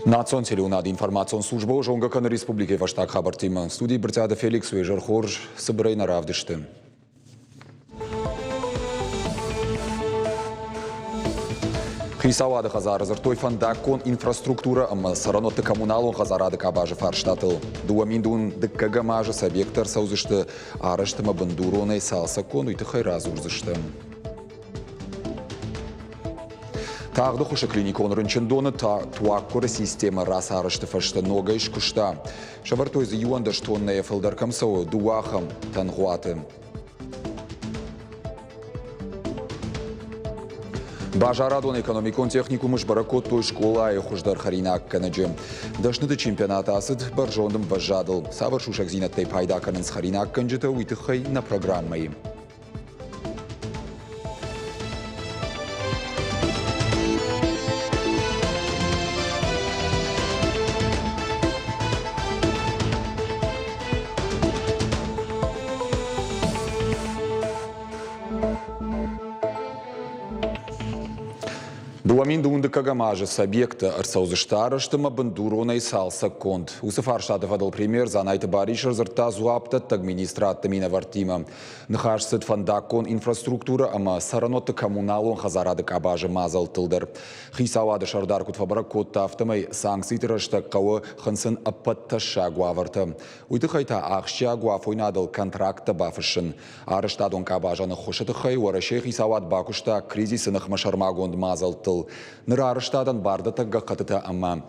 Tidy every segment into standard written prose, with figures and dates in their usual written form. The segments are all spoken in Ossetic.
Национ телеуынады информацион службӕ зонгӕ кӕны республикӕйы фӕстаг хабӕрттимӕ. Студийы Брытъиаты Феликс уе зӕр хорз, цыбырӕй нӕ равдысты. Хицауады хӕдзары дзырдтой фӕндаггон инфраструктурӕ ӕмӕ цӕрӕнуӕтты коммуналон хӕдзарады къабазы фарстатыл. 2000 дыккӕгӕм азы цы объекттӕ ӕрцӕудзысты арӕзт ӕмӕ бындуронӕй цалцӕггонд, уый тыххӕй радзурдзысты. Тагъды хуысы клиникон рынчындоны туаггуыры системӕ рацарӕзты фӕстӕ ногӕй скуыста. Сӕвӕрдтой дзы 11 тоннӕйӕ фылдӕр кӕм цӕуы, дыууӕ ахӕм тӕнгъуаты. Базарадон-экономикон техникумы сбӕрӕг кодтой скъолайы хуыздӕр хӕринаггӕнӕджы. Дӕсныты чемпионат ацыд бӕрзонд ӕмвӕзадыл. Цавӕр сусӕгдзинӕдтӕй пайда кӕнынц хӕринаггӕнджытӕ, уый тыххӕй нӕ программӕйы. 2012 азы цы объекттӕ ӕрцӕудзысты арӕзт ӕмӕ бындуронӕй цалцӕггонд, уыцы фарстаты фӕдыл премьер Дзанайты Барис ӕрдзырдта дзуапдӕттӕг министрадты минӕвӕрттимӕ. Ныхас цыд фӕндаггон инфраструктурӕ ӕмӕ цӕрӕнуӕтты коммуналон хӕдзарады къабазы мадзӕлттыл дӕр. Хицауады сӕрдар куыд фӕбӕрӕг кодта, афтӕмӕй санкциты рӕстӕг хъӕуы хынцын ӕппӕт тӕссаг уавӕртӕ. Уый тыххӕй та ахсджиаг у афойнадыл контракттӕ бафыссын. Арӕзтадон къабазӕн ӕххуысы тыххӕй Уӕрӕсейы хицауад бакуыста кризисы ныхмӕ сӕрмагонд мадзӕлттыл. Ныр арӕзтадӕн бардӕттӕг гӕххӕттытӕ ӕмӕ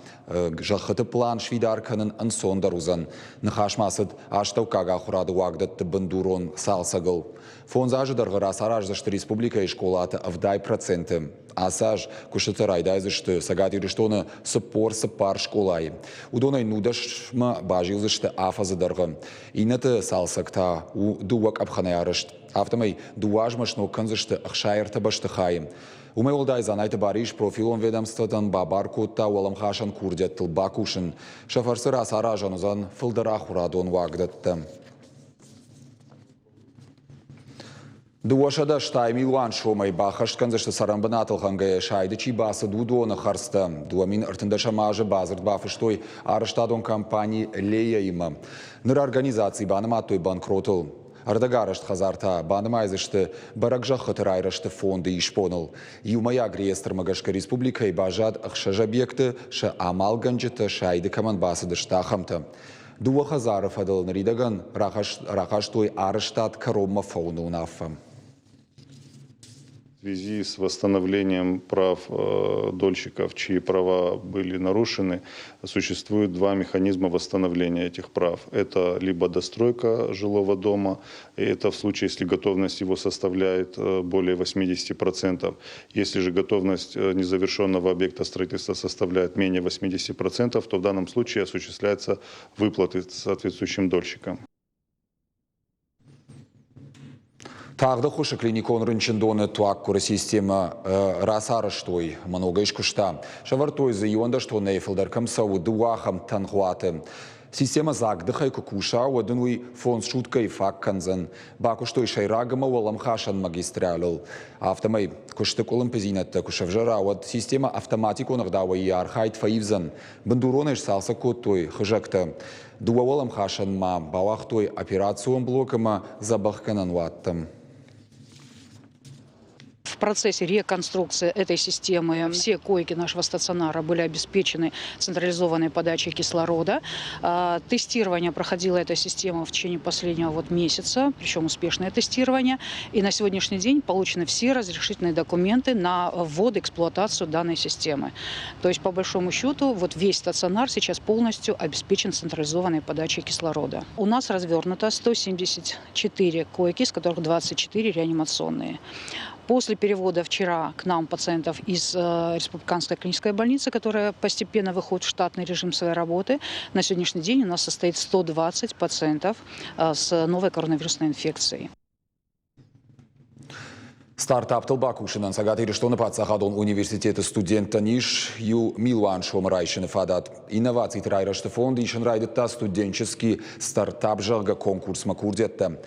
зӕххыты план сфидар кӕнын ӕнцондӕр уыдзӕн. Ныхас ма цыд астӕуккаг ахуырады уагдӕтты бындурон цалцӕгыл. Фондз азы дӕргъы рацараздзысты республикӕйы скъолаты 70%. Ацы аз куыстытӕ райдайдзысты Цӕгат Ирыстоны 44 скъолайы. Уыдонӕй нудӕсмӕ базилдзысты афӕдзы дӕргъы. Иннӕты цалцӕг та у дыууӕ къӕпхӕнӕй арӕзт. Афтӕмӕй дыууӕ азмӕ сног кӕндзысты 63 бӕстыхайы. Уымӕй уӕлдай Дзанайты Барис профилон ведомствотӕн бабар кодта уӕлӕмхасӕн курдиӕттыл бакусын. Сӕ фӕрцы рацаразӕн уыдзӕн фылдӕр ахуырадон уагдӕттӕ. 280 милуан сомӕй баххӕст кӕндзысты цӕрӕнбынатыл хӕнгӕйӕ сайды чи бацыд, уыдоны хӕрдзтӕ. 2013 азы бадзырд бафыстой арӕзтадон компани «Лея-имӕ». Ныр организаци банымадтой банкротыл. Ӕрдӕгарӕзт хӕдзар та банымайдзысты бӕрӕг зӕххыты райрӕзты фонды исбоныл. Иумӕйаг реестрмӕ гӕсгӕ республикӕйы баззад ӕхсӕз объекты, сӕ амалгӕнджытӕ сайды кӕмӕн бацыдысты, ахӕмтӕ. Дыууӕ хӕдзары фӕдыл ныридӕгӕн рахастой арӕзтад кӕронмӕ фӕуыны уынаффӕ. В связи с восстановлением прав дольщиков, чьи права были нарушены, существует два механизма восстановления этих прав. Это либо достройка жилого дома, и это в случае, если готовность его составляет более 80%. Если же готовность незавершенного объекта строительства составляет менее 80%, то в данном случае осуществляются выплаты соответствующим дольщикам. Тагъд ӕххуысы клиникон рынчындоны туаггуыры системӕ рацарӕзтой ӕмӕ ногӕй скуыста. Сӕвӕрдтой дзы 11 тоннӕйы фылдӕр кӕм цӕуы, дыууӕ ахӕм тӕнгъуаты. Системӕ дзагдыхӕй куы куса, уӕд ын уый фондз суткӕйы фаг кӕндзӕн. Бакуыстой сӕйраг ӕмӕ уӕлӕмхасӕн магистралыл. Афтӕмӕй, куысты къуылымпыдзинӕдтӕ куы сӕвзӕра, уӕд системӕ автоматикон ӕгъдауӕй йӕ архайд фӕивдзӕн. Бындуронӕй сцалцӕг кодтой хызӕгтӕ. Дыууӕ уӕлӕмхасӕн ма бауагътой операцион блок ӕмӕ дзӕбӕхгӕнӕн уаттӕм. В процессе реконструкции этой системы все койки нашего стационара были обеспечены централизованной подачей кислорода. Тестирование проходила эта система в течение последнего вот месяца, причем успешное тестирование. И на сегодняшний день получены все разрешительные документы на ввод и эксплуатацию данной системы. То есть, по большому счету, вот весь стационар сейчас полностью обеспечен централизованной подачей кислорода. У нас развернуто 174 койки, из которых 24 реанимационные. После перевода вчера к нам пациентов из Республиканской клинической больницы, которая постепенно выходит в штатный режим своей работы, на сегодняшний день у нас состоит 120 пациентов с новой коронавирусной инфекцией. Стартаптыл бакусынӕн Цӕгат Ирыстоны паддзахадон университеты студенттӕн ис иу милуан сомы райсыны фадат. Инновациты райрӕзты фонд исын райдыдта студенческий стартап, зӕгъгӕ, конкурсмӕ курдиӕттӕ.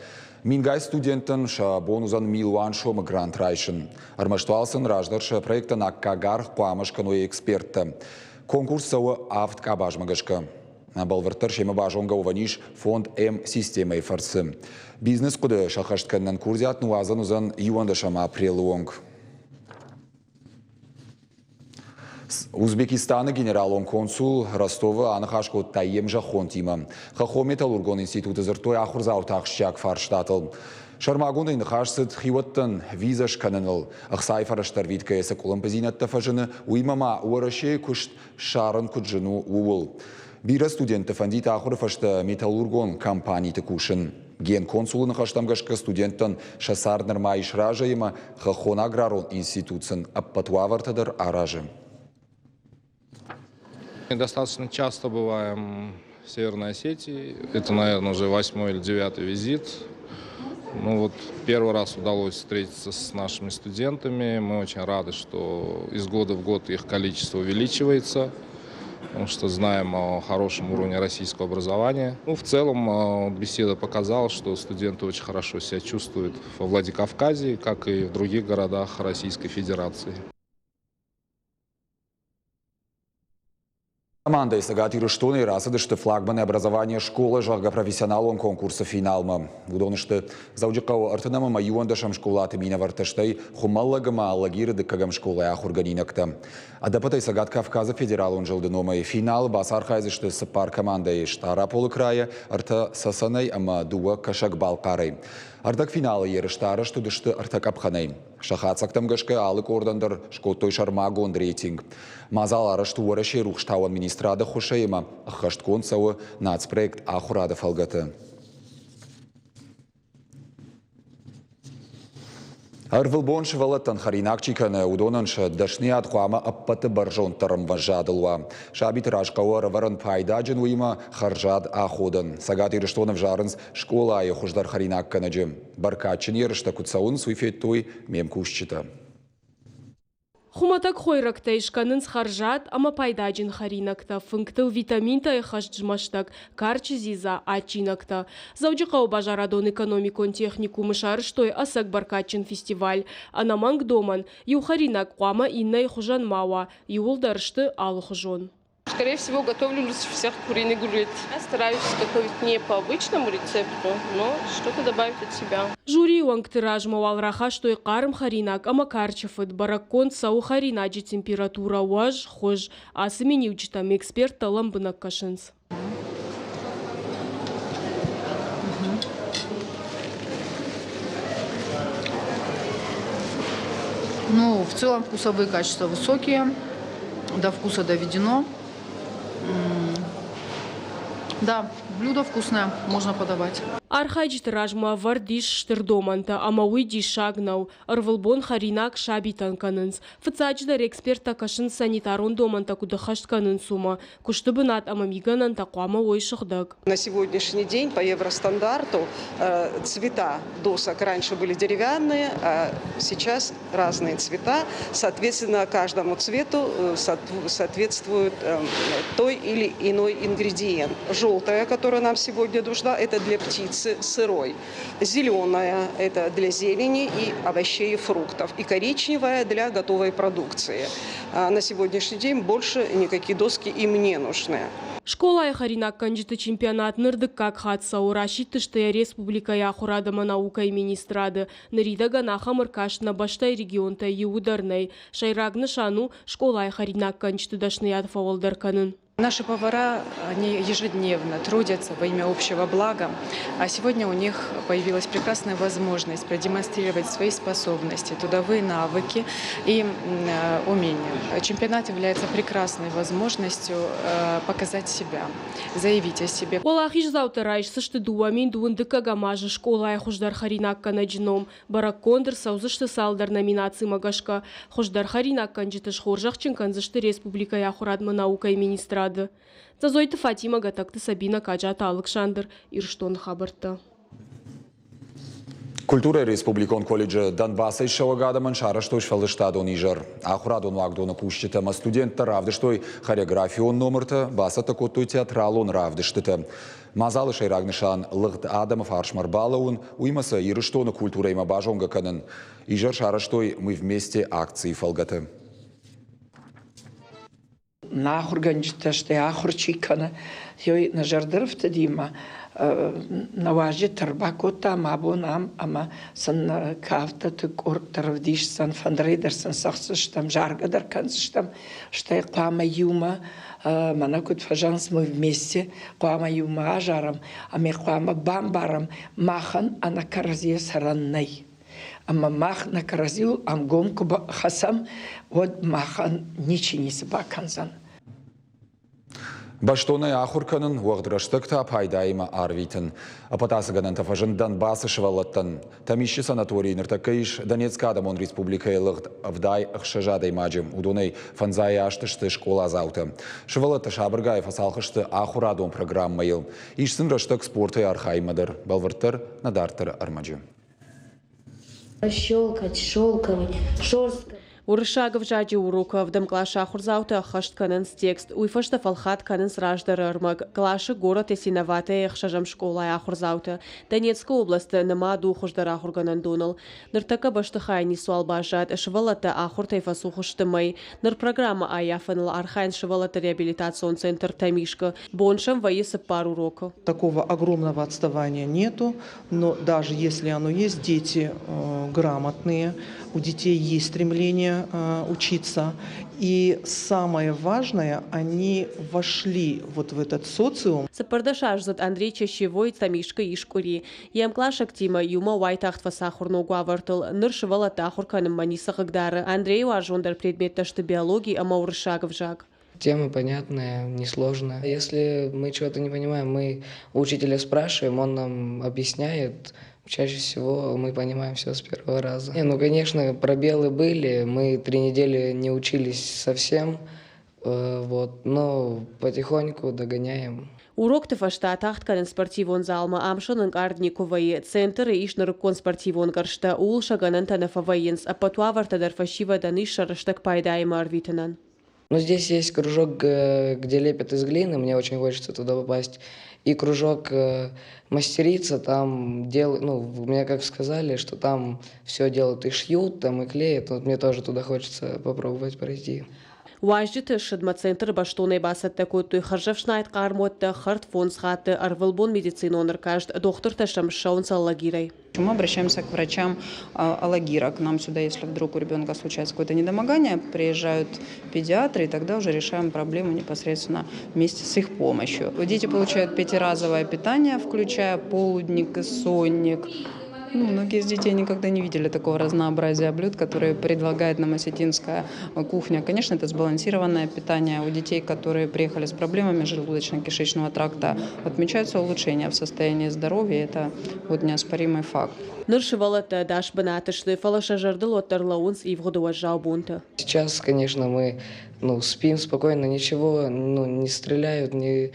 Мингай студенттӕн сӕ бон уыдзӕн милуан сомы грант райсын. Ӕрмӕст уал сын раздӕр сӕ проектӕн аккаг аргъ хъуамӕ скӕной эксперттӕ. Конкурс цӕуы авд къабазмӕ гӕсгӕ. Бӕлвырддӕр семӕ базонгӕ уӕвӕн ис фонд М-системӕйы фӕрцы. Бизнес-хъуыды сӕххӕст кӕнынӕн курдиат ныуадзӕн уыдзӕн 11 апрелы онг. Узбекистаны генералон консул Ростовы аныхас кодта йе мзӕххонтимӕ. Хӕххон-металлургон институты дзырдтой ахуырдзауты ахсджиаг фарстатыл. Сӕрмагондӕй ныхас цыд хиуӕттӕн визӕ скӕныныл, ӕхцайы фӕрӕзтӕ ӕрвитгӕйӕ цы къуылымпыдзинӕдтӕ фӕзыны, уыимӕ ма Уӕрӕсейы куыст ссарын куыд зын у, ууыл. Бирӕ студентты фӕндид ахуыры фӕстӕ металлургон компаниты кусын. Генконсулы ныхӕстӕм гӕсгӕ студенттӕн сӕ цард нырма ис разӕй ӕмӕ Хӕххон аграрон институт сын ӕппӕт уавӕртӕ дӕр аразы. Достаточно часто бываем в Северной Осетии. Это, наверное, уже восьмой или девятый визит. Ну вот первый раз удалось встретиться с нашими студентами. Мы очень рады, что из года в год их количество увеличивается, потому что знаем о хорошем уровне российского образования. Ну, в целом беседа показала, что студенты очень хорошо себя чувствуют во Владикавказе, как и в других городах Российской Федерации. Командӕйы Цӕгат Ирыстонӕй рацыдысты флагманы образование школы, зӕгъгӕ, профессионалон конкурсы финалмӕ. Уыдон сты Дзӕуджыхъӕуы ӕртынӕм ӕмӕ иуӕндӕсӕм скъолаты минӕвӕрттӕ, стӕй Хуымӕллӕг ӕмӕ Алагиры дыккӕгӕм скъолайы ахуыргӕнинӕгтӕ. Ӕдӕппӕтӕй Цӕгат Кавказы федералон зылды номӕй финалы бацархайдзысты цыппар командӕйы Стъараполы крайӕ, ӕртӕ Цӕцӕнӕй ӕмӕ дыууӕ Кӕсӕг-Балхъарӕй. Ӕрдӕгфиналы ерыстӕ арӕзт уыдысты ӕртӕ къӕпхӕнӕй. Сӕ хатдзӕгтӕм гӕсгӕ алы къордӕн дӕр скодтой сӕрмагонд рейтинг. Мадзал арӕзт у Уӕрӕсейы рухстауӕн министрады ӕххуысӕй ӕмӕ ӕххӕстгонд цӕуы нацпроект Ахуырады фӕлгӕты. Ӕрвылбон сывӕллӕттӕн хӕринаг чи кӕны, уыдонӕн сӕ дӕсныйад хъуамӕ ӕппӕты бӕрзонддӕр ӕмвӕзадыл уа. Сабиты раз хъӕуы ӕрӕвӕрын пайдаджын, уыимӕ хӕрзад аходӕн. Цӕгат Ирыстоны ӕвзарынц скъолайы хуыздӕр хӕринаггӕнӕджы. Бӕркадджын ерыстӕ куыд цӕуынц, уый федтой ме мкусджытӕ. Хуымӕтӕг хойрӕгтӕй скӕнынц хӕрзад ӕмӕ пайдаджын хӕринӕгтӕ, фынгтыл витаминтӕй хӕст змӕстӕг, карчы дзидза, адджинӕгтӕ. Дзӕуджыхъӕуы базарадон-экономикон техникумы сарӕзтой ӕцӕг бӕркадджын фестиваль. Ӕнӕмӕнг домӕн, иу хӕринаг хъуамӕ иннӕйы хуызӕн ма уа, иууылдӕр сты алыхуызон. Скорее всего, готовлю лучше всех куриный гулет. Я стараюсь готовить не по обычному рецепту, но что-то добавить от себя. Жюрийы уӕнгты размӕ уал рахастой хъарм хӕринаг ӕмӕ карчы фыд. Бӕрӕггонд цӕуы хӕринаджы температурӕ, уӕз, хуыз. Ацы миниуджытӕм эксперттӕ лӕмбынӕг кӕсынц. Ну, в целом вкусовые качества высокие, до вкуса доведено. Да, блюдо вкусное, можно подавать. Архайджыты размӕ ӕвӕрд ис стыр домӕнтӕ ӕмӕ уый диссаг нӕу. Ӕрвылбон хӕринаг сабитӕн кӕнынц. Фыццаджыдӕр эксперттӕ кӕсынц санитарон домӕнтӕ куыд ӕххӕст кӕнынц, уымӕ. Куысты бынат ӕмӕ мигӕнӕнтӕ хъуамӕ уой сыгъдӕг. На сегодняшний день по евростандарту цвета досок раньше были деревянные, а сейчас разные цвета. Соответственно, каждому цвету соответствует той или иной ингредиент. Желтая, которая нам сегодня нужна, это для птицы сырой. Зеленая – это для зелени и овощей и фруктов. И коричневая для готовой продукции. На сегодняшний день больше никакие доски им не нужны. Скъолайы хӕринаггӕнджыты чемпионат ныр дыккаг хатт цӕуы, расидтысты йӕ республикӕйы ахуырад ӕмӕ наукӕйы министрады. Ныридӕгӕн ахӕм ӕркаст нӕ бӕстӕйы регионтӕй иуы дӕр нӕй. Сӕйраг нысан у скъолайы хӕринаггӕнджыты дӕсныйад фӕуӕлдӕр кӕнын. Наши повара, они ежедневно трудятся во имя общего блага, а сегодня у них появилась прекрасная возможность продемонстрировать свои способности, трудовые навыки и умения. Чемпионат является прекрасной возможностью показать себя, заявить о себе. Уӕлахиздзаутӕ райсдзысты 2021 азы скъолайы хуыздӕр хӕринаггӕнӕджы ном. Бӕрӕггонд ӕрцӕудзысты цалдӕр номинацимӕ гӕсгӕ. Хуыздӕр хӕринаггӕнджыты схорзӕхджын кӕндзысты республикӕйы ахуырадмӕ наукӕйы министрады. Дзӕзойты Фатимӕ, Гӕтӕгты Сабинӕ, Каджаты Алыксандр, Ирыстоны хабӕрттӕ. Культурӕйы республикон колледжы Донбассӕй ссӕуӕг адӕмӕн сарӕзтой сфӕлдыстадон изӕр. Ахуырадон уагдоны кусджытӕ ӕмӕ студенттӕ равдыстой хореографион номыртӕ, бацӕттӕ кодтой театралон равдыстытӕ. Мадзалы сӕйраг нысан – лыгъд адӕмы фарсмӕ ӕрбалӕууын, уыимӕ сӕ Ирыстоны культурӕимӕ базонгӕ кӕнын. Изӕр сарӕзтой «Мы вместе» акцийы фӕлгӕты. Нӕ ахуыргӕнджытӕ, стӕй ахуыр чи кӕны, уый нӕ зӕрдӕрфтыдимӕ нӕ уазджыты ӕрбакодтам абон ам ӕмӕ сын кафтыты къорд дӕр ӕвдисдзӕн, фӕндырӕй дӕр сын цӕгъддзыстӕм, заргӕ дӕр кӕндзыстӕм, стӕй хъуамӕ иумӕ, мӕнӕ куыд фӕзӕгъынц, мы вместе хъуамӕ иумӕ азарӕм ӕмӕ хъуамӕ бамбарӕм, махӕн ӕнӕ кӕрӕдзийӕ цӕрӕн нӕй. Ӕмӕ мах нӕ кӕрӕдзиуыл ӕмгом куы хӕцӕм, уӕд махӕн ничи ницы бакӕндзӕн. Бӕстонӕй ахуыр кӕнын, уӕгъд рӕстӕг та пайдаимӕ арвитын. Ӕппӕт ацы гӕнӕнтӕ фӕзынд Донбассы сывӕллӕттӕн. Тӕмисчы санаторийы ныртӕккӕ ис Донецкы адӕмон республикӕйы лыгъд 76 адӕймаджы. Уыдонӕй фӕндзай аст сты скъоладзаутӕ. Сывӕллӕттӕ сабыргай фӕцалх сты ахуырадон программӕйыл. Ис сын рӕстӕг спортӕй архайынмӕ дӕр. Бӕлвырддӕр нӕ дарддӕры ӕрмӕджы. Щелкать, шелковый, шерстка. Уырыссаг ӕвзаджы урокы ӕвдӕм къласы ахуырдзаутӕ ӕххӕст кӕнынц текст, уый фӕстӕ фӕлхатт кӕнынц раздӕры ӕрмӕг. Къласы город Ясиноватӕйы ӕхсӕзӕм скъолайы ахуырдзаутӕ. Донецкы областы нымад у хуыздӕр ахуыргӕнӕндоныл. Ныртӕккӕ бӕстыхайы ницуал баззад, сывӕллӕттӕ ахуыртӕй фӕцух сты мӕй. Ныр программӕ ӕййафыныл архайынц сывӕллӕтты реабилитацион центр Тӕмискъы. Бон сӕм вӕййы цыппар урокы. Такого огромного отставания нету. Но даже если оно есть, дети грамотные, у детей есть стремление учиться. И самое важное, они вошли вот в этот социум. Цыппӕрдӕсаздзыд Андрей Чащевой Тӕмискъы ис къуыри. Йе мкъласӕгтимӕ иумӕ уайтагъд фӕцахуыр ног уавӕртыл. Ныр сывӕллӕтты ахуыр кӕнынмӕ ницы хъыгдары. Андрейы уарзондӕр предметтӕ сты биологи ӕмӕ уырыссаг ӕвзаг. Тема понятная, несложная. Если мы чего-то не понимаем, мы у учителя спрашиваем, он нам объясняет. Чаще всего мы понимаем все с первого раза. Не, ну, конечно, пробелы были, мы 3 недели не учились совсем, вот, но потихоньку догоняем. Урокты фӕстӕ тагъд кӕнын спортивон залмӕ, ам сын ӕнкъард никуы вӕййы. Центры ис нырыккон спортивон гӕрзтӕ, ууыл сӕ гӕнӕнтӕ нӕ фӕвӕййынц. Ӕппӕт уавӕртӕ дӕр фӕсивӕдӕн ис сӕ рӕстӕг пайдаимӕ ӕрвитынӕн. Ну, здесь есть кружок, где лепят из глины, мне очень хочется туда попасть. И кружок мастерица, там дел, ну, мне как сказали, что там все делают и шьют, там и клеят. Вот мне тоже туда хочется попробовать пройти. Уазджыты ссыдмӕ центры бӕстонӕй бацӕттӕ кодтой хӕрзӕфснайд хъӕрмуӕттӕ, хӕрд фондз хатты, ӕрвылбон медицинон ӕркаст, дохтыртӕ сӕм ссӕуынц Алагирӕй. Мы обращаемся к врачам Алагира. К нам сюда, если вдруг у ребенка случается какое-то недомогание, приезжают педиатры, и тогда уже решаем проблему непосредственно вместе с их помощью. Дети получают пятиразовое питание, включая полудник и сонник. Ну, многие из детей никогда не видели такого разнообразия блюд, которые предлагает нам осетинская кухня. Конечно, это сбалансированное питание. У детей, которые приехали с проблемами желудочно-кишечного тракта, отмечаются улучшения в состоянии здоровья. Это вот неоспоримый факт. Ныр сывӕллӕттӕ ӕдас бынаты сты, фӕлӕ сӕ зӕрдыл уӕддӕр лӕууынц ивгъуыды уӕззау бонтӕ. Сейчас, конечно, мы, ну, спим спокойно, ничего, ну, не стреляют, не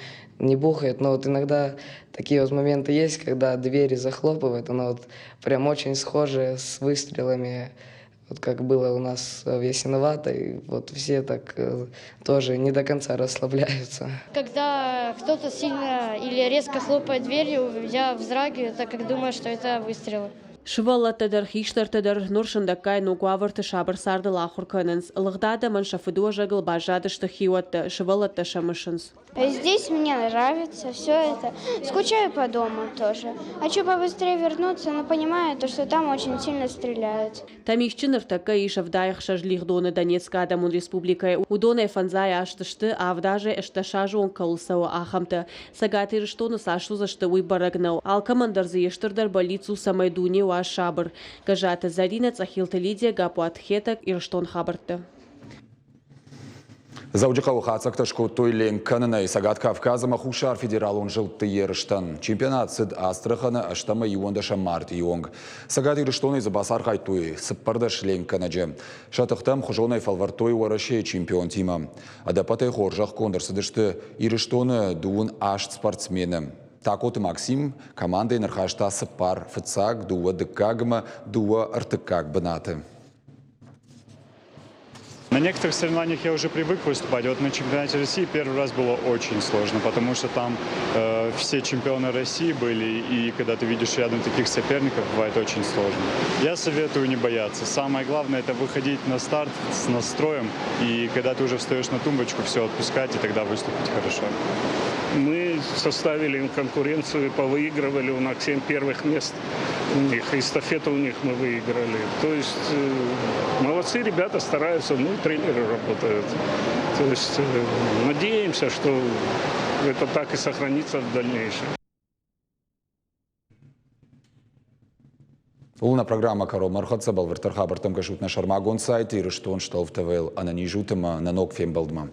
бухают, но вот иногда такие вот моменты есть, когда двери захлопывают, оно вот прям очень схоже с выстрелами, вот как было у нас в Ясиноватой, вот все так тоже не до конца расслабляются. Когда кто-то сильно или резко хлопает дверью, я вздрагиваю, так как думаю, что это выстрелы. Сывӕллӕттӕ дӕр, хистӕртӕ дӕр ныр сындӕггай ног уавӕрты сабыр цардыл ахуыр кӕнынц. Лыгъд адӕмӕн сӕ фыдыуӕзӕгыл баззадысты хиуӕттӕ, сывӕллӕттӕ сӕ мысынц. Здесь мне нравится все это. Скучаю по дому тоже. Хочу побыстрее вернуться, но понимаю, то, что там очень сильно стреляют. Тӕмисчъы ныртӕккӕ ис 76 лигъдоны Донецкы адӕмон республикӕйы. Уыдонӕй фӕндзай аст сты, 7 азӕй 18 азы онг кӕуыл цӕуы, ахӕмтӕ. Цӕгат Ирыстоны цас уыдзысты, уый бӕрӕг нӕу. Алкӕмӕн дӕр дзы йе стырдӕр бӕллиц у, цӕмӕй дуне уа сабыр. Гӕззаты Зӕринӕ, Цъӕхилты Лидия, Гаппуаты Хетӕг, Ирыстон хабӕрттӕ. Дзӕуджыхъӕуы хатдзӕгтӕ скодтой ленк кӕнынӕй Цӕгат Кавказ ӕмӕ Хуссар федералон зылдты ерыстӕн. Чемпионат цыд Астраханы ӕстӕмӕ 11 мартъийы онг. Цӕгат Ирыстонӕй дзы бацархайдтой 14 ленкгӕнӕджы. Сӕ тыхтӕ ӕмхуызонӕй фӕлвӕрдтой Уӕрӕсейы чемпионтимӕ. Ӕдӕппӕтӕй хорзӕхгонд ӕрцыдысты Ирыстоны 28 спортсмены. Такоты Максим командӕйӕн ӕрхаста цыппар фыццаг, дыууӕ дыккаг ӕмӕ дыууӕ ӕртыккаг бынаты. На некоторых соревнованиях я уже привык выступать. Вот на чемпионате России первый раз было очень сложно, потому что там э, все чемпионы России были, и когда ты видишь рядом таких соперников, бывает очень сложно. Я советую не бояться. Самое главное – это выходить на старт с настроем, и когда ты уже встаешь на тумбочку, все отпускать, и тогда выступить хорошо. Мы составили им конкуренцию, повыигрывали у нас 7 первых мест у них, эстафету у них мы выиграли. То есть э, молодцы ребята стараются, ну, тренеры работают. То есть э, надеемся, что это так и сохранится в дальнейшем. Ууыл нӕ программӕ кӕронмӕ ӕрхӕццӕ бӕлвырддӕр хабӕрттӕм кӕсут нӕ сӕрмагонд сайт Ирыстон Штолф ТВ-йыл ӕнӕниз ут ӕмӕ нӕ ног фембӕлдмӕ.